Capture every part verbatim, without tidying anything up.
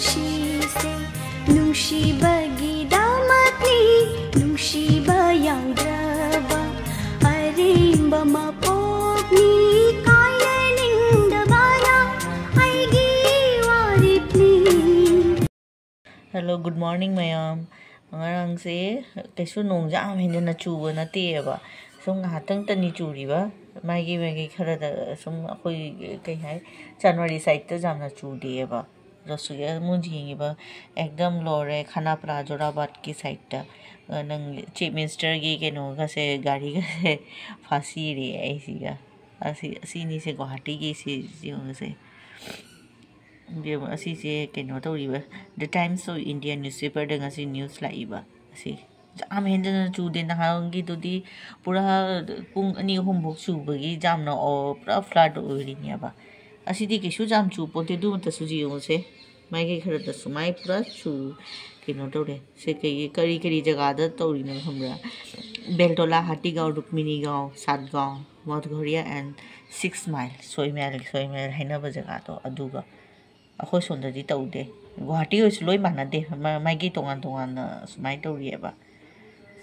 ꯁꯤꯁꯦ ꯅꯨꯡꯁꯤꯕꯒꯤꯗꯃꯛꯅꯤ, ꯅꯨꯡꯁꯤꯕ ꯌꯥꯎꯗ꯭ꯔꯕ ꯑꯔꯦꯝꯕ ꯃꯄꯣꯛꯅꯤ, ꯀꯥꯏꯅꯅꯤꯡꯗꯕꯅ ꯑꯩꯒꯤ ꯋꯥꯔꯦꯞꯅꯤ꯫ Hello, good morning ꯃꯌꯥꯝ꯫ ꯉꯔꯥꯡꯁꯦ ꯀꯩꯁꯨ ꯅꯣꯡꯁꯦ ꯌꯥꯝ ꯍꯦꯟꯖꯟꯅ ꯆꯨꯕ ꯅꯠꯇꯦꯕ, ꯁꯨꯝ ꯉꯥꯏꯍꯥꯛꯇꯪꯇꯅꯤ ꯆꯨꯔꯤꯕ꯫ ꯃꯥꯒꯤ ꯃꯥꯒꯤ ꯈꯔꯗ ꯁꯨꯝ ꯑꯩꯈꯣꯏ ꯀꯩ ꯍꯥꯏ, ꯆꯥꯟꯋꯥꯔꯤ ꯁꯥꯏꯠꯇ ꯌꯥꯝꯅ ꯆꯨꯗꯦꯕ꯫ ꯔꯁꯨꯌꯥ ꯃꯨꯟ ꯌꯦꯡꯉꯤꯕ ꯑꯦꯛꯗꯝ ꯂꯣꯏꯔꯦ, ꯈꯥꯅꯥꯄ꯭ꯔꯥ ꯖꯣꯔꯥꯕꯥꯠꯀꯤ ꯁꯥꯏꯠꯇ꯫ ꯑ, ꯅꯪ ꯆꯤꯐ ꯃꯤꯅꯤꯁꯇꯔꯒꯤ ꯀꯩꯅꯣꯒꯁꯦ, ꯒꯥꯔꯤꯒꯁꯦ ꯐꯥꯁꯤꯔꯦ ꯑꯩꯁꯤꯒ꯫ ꯑꯁꯤ, ꯑꯁꯤꯅꯤꯁꯦ ꯒꯨꯋꯥꯍꯥꯇꯤꯒꯤ ꯁꯤ ꯌꯦꯡꯉꯨꯁꯦ꯫ ꯌꯦꯡꯉꯨ, ꯑꯁꯤꯁꯦ ꯀꯩꯅꯣ ꯇꯧꯔꯤꯕ, The Times of India newspaperꯗ ꯉꯁꯤ ꯅ꯭ꯌꯨꯁ ꯂꯥꯛꯏꯕ꯫ ꯑꯁꯤ ꯌꯥꯝ ꯍꯦꯟꯖꯟꯅ ꯆꯨꯗꯦ, ꯅꯍꯥꯟꯒꯤꯗꯨꯗꯤ ꯄꯨꯔꯥ ꯄꯨꯡ ꯑꯅꯤ ꯑꯍꯨꯝꯐꯥꯎ ꯆꯨꯕꯒꯤ ꯌꯥꯝꯅ ꯑꯣ-, ꯄꯨꯔꯥ ꯐ꯭ꯂꯠ ꯑꯣꯏꯔꯤꯅꯦꯕ꯫ ꯑꯁꯤꯗꯤ ꯀꯩꯁꯨ ꯌꯥꯝ ꯆꯨ ꯄꯣꯠꯇꯦ, ꯑꯗꯨꯃꯛꯇꯁꯨ ꯌꯦꯡꯉꯨꯁꯦ꯫ ꯃꯥꯏꯀꯩ ꯈꯔꯗꯁꯨ ꯃꯥꯏ ꯄꯨꯔꯥ ꯆꯨ-, ꯀꯩꯅꯣ ꯇꯧꯔꯦ꯫ ꯁꯦ ꯀꯩꯒꯤ, ꯀꯔꯤ ꯀꯔꯤ ꯖꯒꯥꯗ ꯇꯧꯔꯤꯅꯣ ꯈꯪꯕ꯭ꯔꯥ? ꯕꯦꯜꯇꯣꯂꯥ, ꯍꯥꯇꯤꯒꯥꯎ, ꯔꯨꯛꯃꯤꯅꯤꯒꯥꯎ, ꯁꯥꯠꯒꯥꯎ, ꯃꯣꯊ ꯘꯣꯔꯤꯌꯥ and six mile, soy mile, soy mile ꯍꯥꯏꯅꯕ ꯖꯒꯥꯗꯣ ꯑꯗꯨꯒ꯫ ꯑꯩꯈꯣꯏ ꯁꯣꯝꯗꯗꯤ ꯇꯧꯗꯦ꯫ ꯒꯨꯋꯥꯍꯥꯇꯤ ꯑꯣꯏꯔꯁꯨ ꯂꯣꯏ ꯃꯥꯟꯅꯗꯦ, ꯃꯥ-, ꯃꯥꯏꯀꯩ ꯇꯣꯉꯥꯟ ꯇꯣꯉꯥꯟꯅ ꯁꯨꯃꯥꯏꯅ ꯇꯧꯔꯤꯑꯕ꯫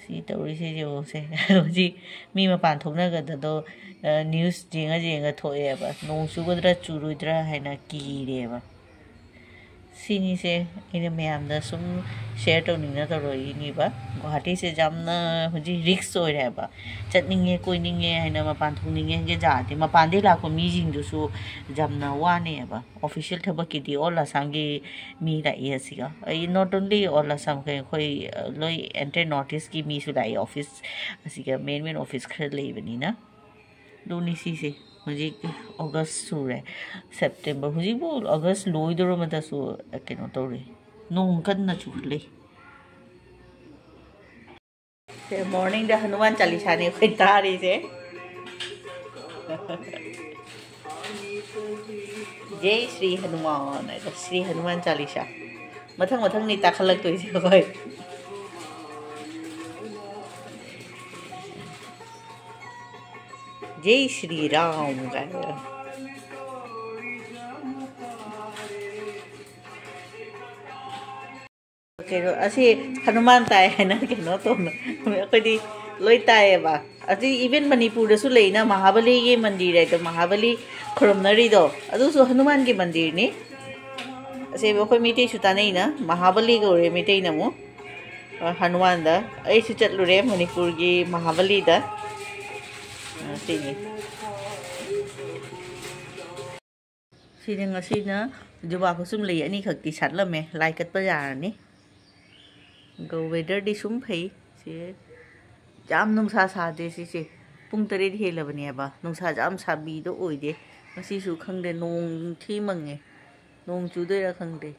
ꯁꯤ ꯇꯧꯔꯤꯁꯦ ꯌꯦꯡꯉꯨꯁꯦ꯫ ꯍꯧꯖꯤꯛ ꯃꯤ ꯃꯄꯥꯟ ꯊꯣꯛꯅꯒꯗꯗꯣ, ꯑ, ꯅ꯭ꯌꯨꯁ ꯌꯦꯡꯉ ꯌꯦꯡꯉ ꯊꯣꯛꯑꯦꯕ꯫ ꯅꯣꯡ ꯆꯨꯒꯗ꯭ꯔꯥ ꯆꯨꯔꯣꯏꯗ꯭ꯔꯥ ꯍꯥꯏꯅ ꯀꯤꯔꯦꯕ꯫ ꯁꯤꯅꯤꯁꯦ ꯑꯩꯅ ꯃꯌꯥꯝꯗ ꯁꯨꯝ ꯁꯤꯌꯔ ꯇꯧꯅꯤꯡꯅ ꯇꯧꯔꯛꯏꯅꯦꯕ꯫ ꯒꯨꯋꯥꯍꯥꯇꯤꯁꯦ ꯌꯥꯝꯅ ꯍꯧꯖꯤꯛ ꯔꯤꯛꯁ ꯑꯣꯏꯔꯦꯕ꯫ ꯆꯠꯅꯤꯡꯉꯦ, ꯀꯣꯏꯅꯤꯡꯉꯦ ꯍꯥꯏꯅ ꯃꯄꯥꯟ ꯊꯣꯛꯅꯤꯡꯉꯦ ꯍꯥꯏꯅ ꯖꯥꯔꯗꯤ, ꯃꯄꯥꯟꯗꯒꯤ ꯂꯥꯛꯄ ꯃꯤꯁꯤꯡꯗꯨꯁꯨ ꯌꯥꯝꯅ ꯋꯥꯅꯦꯕ꯫ ꯑꯣꯐꯤꯁꯤꯌꯦꯜ ꯊꯕꯛꯀꯤꯗꯤ ꯑꯣꯜ ꯑꯁꯥꯝꯒꯤ ꯃꯤ ꯂꯥꯛꯏ ꯑꯁꯤꯒ꯫ ꯑꯩ not only ꯑꯣꯜ ꯑꯁꯥꯝ, ꯑꯩꯈꯣꯏ, ꯑꯩꯈꯣꯏ, ꯑ, ꯂꯣꯏ entire North Eastꯀꯤ ꯃꯤꯁꯨ ꯂꯥꯛꯏ ꯑꯣꯐꯤꯁ ꯑꯁꯤꯒ, ꯃꯦꯟ ꯃꯦꯟ ꯑꯣꯐꯤꯁ ꯈꯔ ꯂꯩꯕꯅꯤꯅ꯫ ꯑꯗꯨꯅꯤ ꯁꯤꯁꯦ꯫ ꯍꯧꯖꯤꯛ ꯑꯣꯒꯁ ꯁꯨꯔꯦ, ꯁꯦꯞꯇꯦꯝꯕꯔ, ꯍꯧꯖꯤꯛꯄꯨ ꯑꯣꯒꯁ ꯂꯣꯏꯗꯣꯔꯃꯗꯁꯨ ꯀꯩꯅꯣ ꯇꯧꯔꯤ, ꯅꯣꯡ ꯀꯟꯅ ꯆꯨꯈꯠꯂꯤ꯫ ꯁꯦ, ꯃꯣꯔꯅꯤꯡꯗ ꯍꯅꯨꯃꯥꯟ ꯆꯥꯂꯤꯁꯥꯅꯦ ꯑꯩꯈꯣꯏ ꯇꯥꯔꯤꯁꯦ꯫ ꯖꯩ ꯁ꯭ꯔꯤ ꯍꯅꯨꯃꯥꯟ ꯍꯥꯏꯗꯣ, ꯁ꯭ꯔꯤ ꯍꯅꯨꯃꯥꯟ ꯆꯥꯂꯤꯁꯥ꯫ ꯃꯊꯪ ꯃꯊꯪꯅꯤ ꯇꯥꯈꯠꯂꯛꯇꯣꯏꯁꯦ ꯑꯩꯈꯣꯏ꯫ ꯖꯩ ꯁ꯭ꯔꯤ ꯔꯥꯝ ꯀꯥꯏꯅ꯫ ꯀꯩꯅꯣ, ꯑꯁꯤ ꯍꯅꯨꯃꯥꯟ ꯇꯥꯏ ꯍꯥꯏꯅ ꯀꯩꯅꯣ ꯇꯧꯅ, ꯑꯩꯈꯣꯏꯗꯤ ꯂꯣꯏ ꯇꯥꯏꯌꯦꯕ꯫ ꯑꯁꯤ even ꯃꯅꯤꯄꯨꯔꯗꯁꯨ ꯂꯩꯅ, ꯃꯍꯥꯕꯂꯤꯒꯤ ꯃꯟꯗꯤꯔ ꯍꯥꯏꯗꯣ, ꯃꯍꯥꯕꯂꯤ ꯈꯨꯔꯨꯝꯅꯔꯤꯗꯣ, ꯑꯗꯨꯁꯨ ꯍꯅꯨꯃꯥꯟꯒꯤ ꯃꯟꯗꯤꯔꯅꯤ꯫ ꯑꯁꯦꯡꯕ ꯑꯩꯈꯣꯏ ꯃꯩꯇꯩꯁꯨ ꯇꯥꯟꯅꯩꯅ, ꯃꯍꯥꯕꯂꯤ ꯀꯧꯔꯦ ꯃꯩꯇꯩꯅ ꯑꯃꯨꯛ꯫ ꯑ, ꯍꯅꯨꯃꯥꯟꯗ꯫ ꯑꯩꯁꯨ ꯆꯠꯂꯨꯔꯦ ꯃꯅꯤꯄꯨꯔꯒꯤ ꯃꯍꯥꯕꯂꯤꯗ꯫ ꯑ, ꯁꯤꯅꯤ꯫ ꯁꯤꯅ ꯉꯁꯤꯅ ꯖꯨꯕꯥ ꯈꯨꯁꯨꯝ ꯂꯩ ꯑꯅꯤꯈꯛꯇꯤ ꯁꯥꯠꯂꯝꯃꯦ, ꯂꯥꯏ ꯀꯠꯄ ꯌꯥꯔꯅꯤ꯫ ꯑꯗꯣ weatherꯗꯤ ꯁꯨꯝ ꯐꯩ꯫ ꯁꯤ ꯌꯥꯝ ꯅꯨꯡꯁꯥ ꯁꯥꯗꯦ ꯁꯤꯁꯦ꯫ ꯄꯨꯡ ꯇꯔꯦꯠ ꯍꯦꯜꯂꯕꯅꯦꯕ, ꯅꯨꯡꯁꯥꯁꯦ ꯌꯥꯝ ꯁꯥꯕꯤꯗꯣ ꯑꯣꯏꯗꯦ꯫ ꯉꯁꯤꯁꯨ ꯈꯪꯗꯦ, ꯅꯣꯡ ꯊꯤ ꯃꯪꯉꯦ꯫ ꯅꯣꯡ ꯆꯨꯗꯣꯏꯔꯥ ꯈꯪꯗꯦ꯫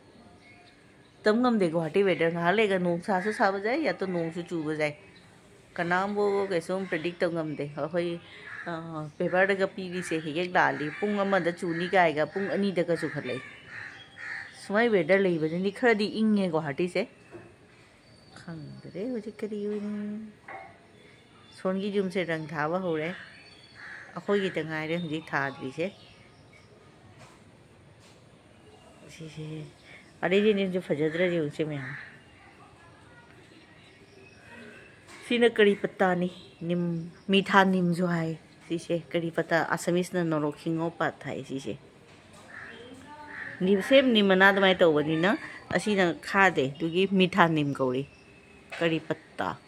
ꯇꯝ ꯉꯝꯗꯦ ꯒꯨꯍꯥꯇꯤ weather꯫ ꯉꯥꯏꯍꯥꯛ ꯂꯩꯒ ꯅꯨꯡꯁꯥꯁꯨ ꯁꯥꯕ ꯌꯥꯏ, ꯌꯥ ꯇꯣ ꯅꯣꯡꯁꯨ ꯆꯨꯕ ꯌꯥꯏ꯫ ꯀꯅꯥꯝꯕꯨ ꯀꯩꯁꯨꯝ predict ꯇꯧ ꯉꯝꯗꯦ꯫ ꯑꯩꯈꯣꯏ, ꯑ, paperꯗꯒ ꯄꯤꯔꯤꯁꯦ ꯍꯦꯛ ꯍꯦꯛ ꯂꯥꯜꯂꯤ꯫ ꯄꯨꯡ ꯑꯃꯗ ꯆꯨꯅꯤ ꯀꯥꯏꯒ ꯄꯨꯡ ꯑꯅꯤꯗꯒ ꯆꯨꯈꯠꯂꯛꯏ꯫ ꯁꯨꯃꯥꯏ weather ꯂꯩꯕꯅꯤꯅ ꯈꯔꯗꯤ ꯏꯪꯉꯦ ꯒꯨꯍꯥꯇꯤꯁꯦ꯫ ꯈꯪꯗ꯭ꯔꯦ ꯍꯧꯖꯤꯛ ꯀꯔꯤ ꯑꯣꯏꯅꯤ꯫ ꯁꯣꯟꯒꯤ ꯌꯨꯝꯁꯦ ꯔꯪ ꯊꯥꯕ ꯍꯧꯔꯦ꯫ ꯑꯩꯈꯣꯏꯒꯤꯗ ꯉꯥꯏꯔꯦ ꯍꯧꯖꯤꯛ ꯊꯥꯗ꯭ꯔꯤꯁꯦ꯫ ꯁꯤꯁꯦ ꯑꯗꯩꯗꯤ ꯅꯤꯝꯁꯨ ꯐꯖꯗ꯭ꯔꯥ ꯌꯦꯡꯉꯨꯁꯦ ꯃꯌꯥꯝ꯫ ꯁꯤꯅ ꯀꯔꯤ ꯄꯠꯇꯥꯅꯤ꯫ ꯅꯤꯝ, ꯃꯤꯊꯥ ꯅꯤꯝꯁꯨ ꯍꯥꯏ꯫ ꯁꯤꯁꯦ ꯀꯔꯤ ꯄꯠꯇꯥ, ꯑꯁꯥꯃꯤꯁꯅ ꯅꯣꯔꯣꯛꯈꯤꯡꯉꯣ ꯄꯥꯠ ꯍꯥꯏ ꯁꯤꯁꯦ꯫ ꯅꯤꯝ, same ꯅꯤꯝ ꯃꯅꯥ ꯑꯗꯨꯃꯥꯏꯅ ꯇꯧꯕꯅꯤꯅ ꯑꯁꯤꯅ ꯈꯥꯗꯦ, ꯑꯗꯨꯒꯤ ꯃꯤꯊꯥ ꯅꯤꯝ ꯀꯧꯔꯤ꯫ ꯀꯔꯤ ꯄꯠꯇꯥ,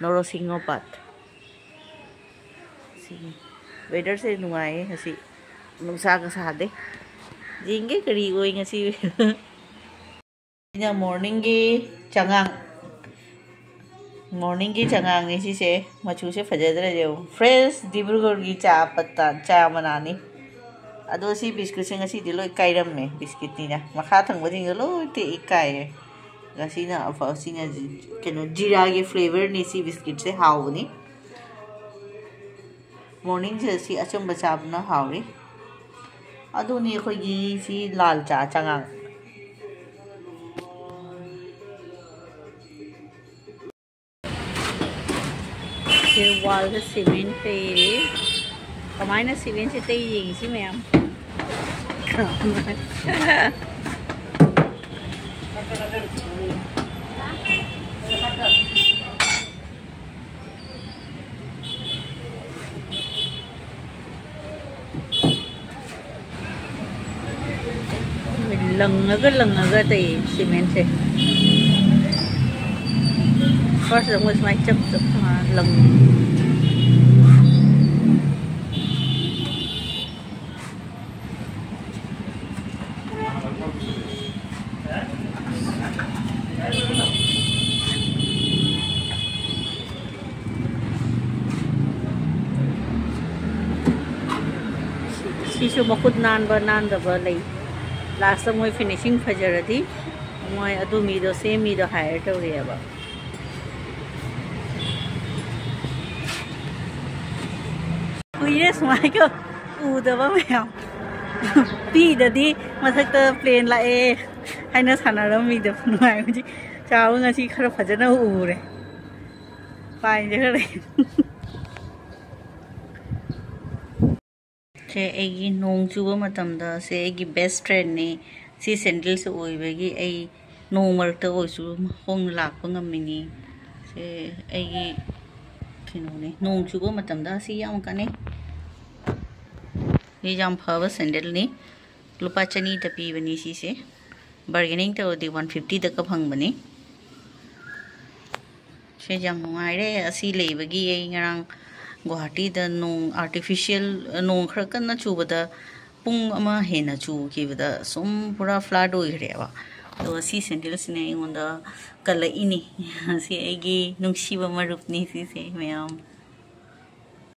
ꯅꯣꯔꯣꯁꯤꯡꯉꯣ ꯄꯥꯠ꯫ ꯁꯤ weatherꯁꯦ ꯅꯨꯡꯉꯥꯏꯌꯦ ꯉꯁꯤ, ꯅꯨꯡꯁꯥꯒ ꯁꯥꯗꯦ꯫ ꯌꯦꯡꯒꯦ ꯀꯔꯤ ꯑꯣꯏ ꯉꯁꯤ꯫ ꯁꯤꯅ morningꯒꯤ ꯆꯉꯥꯡ, morningꯒꯤ ꯆꯉꯥꯡꯅꯤ ꯁꯤꯁꯦ꯫ ꯃꯆꯨꯁꯦ ꯐꯖꯗ꯭ꯔꯥ ꯌꯦꯡꯉꯨ꯫ Fresh ꯗꯤꯕ꯭ꯔꯨꯒꯔꯒꯤ ꯆꯥ ꯄꯠꯇꯥ, ꯆꯥ ꯃꯅꯥꯅꯤ꯫ ꯑꯗꯣ ꯁꯤ ꯕꯤꯁꯀꯨꯠꯁꯦ ꯉꯁꯤꯗꯤ ꯂꯣꯏ ꯀꯥꯏꯔꯝꯃꯦ, ꯕꯤꯁꯀꯤꯠꯅꯤꯅ꯫ ꯃꯈꯥ ꯊꯪꯕꯁꯤꯡꯗꯣ ꯂꯣꯏ ꯇꯦꯛꯏ ꯀꯥꯏꯔꯦ꯫ ꯉꯁꯤꯅ ꯑꯐ-, ꯁꯤꯅ ꯖꯤ-, ꯀꯩꯅꯣ, ꯖꯤꯔꯥꯒꯤ flavourꯅꯤ ꯁꯤ ꯕꯤꯁꯀꯤꯠꯁꯦ, ꯍꯥꯎꯕꯅꯤ꯫ Morningꯁꯤꯗ ꯁꯤ ꯑꯆꯝꯕ ꯆꯥꯕꯅ ꯍꯥꯎꯔꯤ꯫ ꯑꯗꯨꯅꯤ ꯑꯩꯈꯣꯏꯒꯤ ꯁꯤ ꯂꯥꯜ ꯆꯥ ꯆꯉꯥꯡ꯫ ꯁꯤ wallꯗ cement ꯇꯩꯔꯤ꯫ ꯀꯃꯥꯏꯅ cementꯁꯦ ꯇꯩ ꯌꯦꯡꯉꯤꯁꯤ ꯃꯌꯥꯝ꯫ ꯂꯪꯉꯒ ꯂꯪꯉꯒ ꯇꯩ ꯁꯤꯃꯦꯟꯁꯦ꯫ ꯐꯥꯔꯁꯇ ꯃꯣꯏ ꯁꯨꯃꯥꯏꯅ ꯆꯞ ꯆꯞ ꯂꯪ꯫ ꯁꯤꯁꯨ ꯃꯈꯨꯠ ꯅꯥꯟꯕ ꯅꯥꯟꯗꯕ ꯂꯩ꯫ ꯂꯥꯁꯇ ꯃꯣꯏ ꯐꯤꯅꯤꯁꯤꯡ ꯐꯖꯔꯗꯤ ꯃꯣꯏ ꯑꯗꯨ ꯃꯤꯗꯣ, ꯁꯦꯝ ꯃꯤꯗꯣ ꯍꯥꯏꯌꯔ ꯇꯧꯔꯛꯑꯦꯕ꯫ ꯀꯨꯏꯔꯦ ꯁꯨꯃꯥꯏꯒ ꯎꯗꯕ ꯃꯌꯥꯝ꯫ ꯄꯤꯗꯗꯤ ꯃꯊꯛꯇ ꯄ꯭ꯂꯦꯟ ꯂꯥꯛꯑꯦ ꯍꯥꯏꯅ ꯁꯥꯟꯅꯔꯝꯃꯤꯗꯣ ꯅꯨꯡꯉꯥꯏꯕꯁꯤ꯫ ꯆꯥꯕ ꯉꯁꯤ ꯈꯔ ꯐꯖꯅ ꯎꯔꯦ꯫ ꯄꯥꯏꯟꯁꯦ ꯈꯔ ꯂꯩ꯫ ꯁꯦ ꯑꯩꯒꯤ ꯅꯣꯡ ꯆꯨꯕ ꯃꯇꯝꯗ ꯁꯦ ꯑꯩꯒꯤ ꯕꯦꯁ ꯐ꯭ꯔꯦꯟꯅꯤ꯫ ꯁꯤ ꯁꯦꯟꯗꯜꯁꯦ ꯑꯣꯏꯕꯒꯤ ꯑꯩ ꯅꯣꯡ ꯃꯔꯛꯇ ꯑꯣꯏꯔꯁꯨ ꯍꯣꯡꯅ ꯂꯥꯛꯄ ꯉꯝꯃꯤꯅꯤ꯫ ꯁꯦ ꯑꯩꯒꯤ ꯀꯩꯅꯣꯅꯦ, ꯅꯣꯡ ꯆꯨꯕ ꯃꯇꯝꯗ ꯁꯤ ꯌꯥꯝ ꯀꯥꯟꯅꯩ꯫ ꯁꯤ ꯌꯥꯝ ꯐꯕ ꯁꯦꯟꯗꯜꯅꯤ꯫ ꯂꯨꯄꯥ ꯆꯅꯤꯗ ꯄꯤꯕꯅꯤ ꯁꯤꯁꯦ꯫ ꯕꯥꯔꯒꯦꯅꯤꯡ ꯇꯧꯔꯗꯤ ꯋꯥꯟ ꯐꯤꯐꯇꯤꯗꯒ ꯐꯪꯕꯅꯤ꯫ ꯁꯦ ꯌꯥꯝ ꯅꯨꯡꯉꯥꯏꯔꯦ꯫ ꯑꯁꯤ ꯂꯩꯕꯒꯤ ꯑꯩ ꯉꯔꯥꯡ ꯒꯨꯋꯥꯍꯥꯇꯤꯗ ꯅꯣꯡ ꯑꯥꯔꯇꯤꯐꯤꯁꯤꯌꯦꯜ, ꯅꯣꯡ ꯈꯔ ꯀꯟꯅ ꯆꯨꯕꯗ ꯄꯨꯡ ꯑꯃ ꯍꯦꯟꯅ ꯆꯨꯈꯤꯕꯗ ꯁꯨꯝ ꯄꯨꯔꯥ ꯐ꯭ꯂꯥꯠ ꯑꯣꯏꯈ꯭ꯔꯦꯕ꯫ ꯑꯗꯣ ꯁꯤ ꯁꯦꯟꯗꯜꯁꯤꯅ ꯑꯩꯉꯣꯟꯗ ꯀꯜꯂꯛꯏꯅꯤ꯫ ꯁꯤ ꯑꯩꯒꯤ ꯅꯨꯡꯁꯤꯕ ꯃꯔꯨꯞꯅꯤ ꯁꯤꯁꯦ ꯃꯌꯥꯝ꯫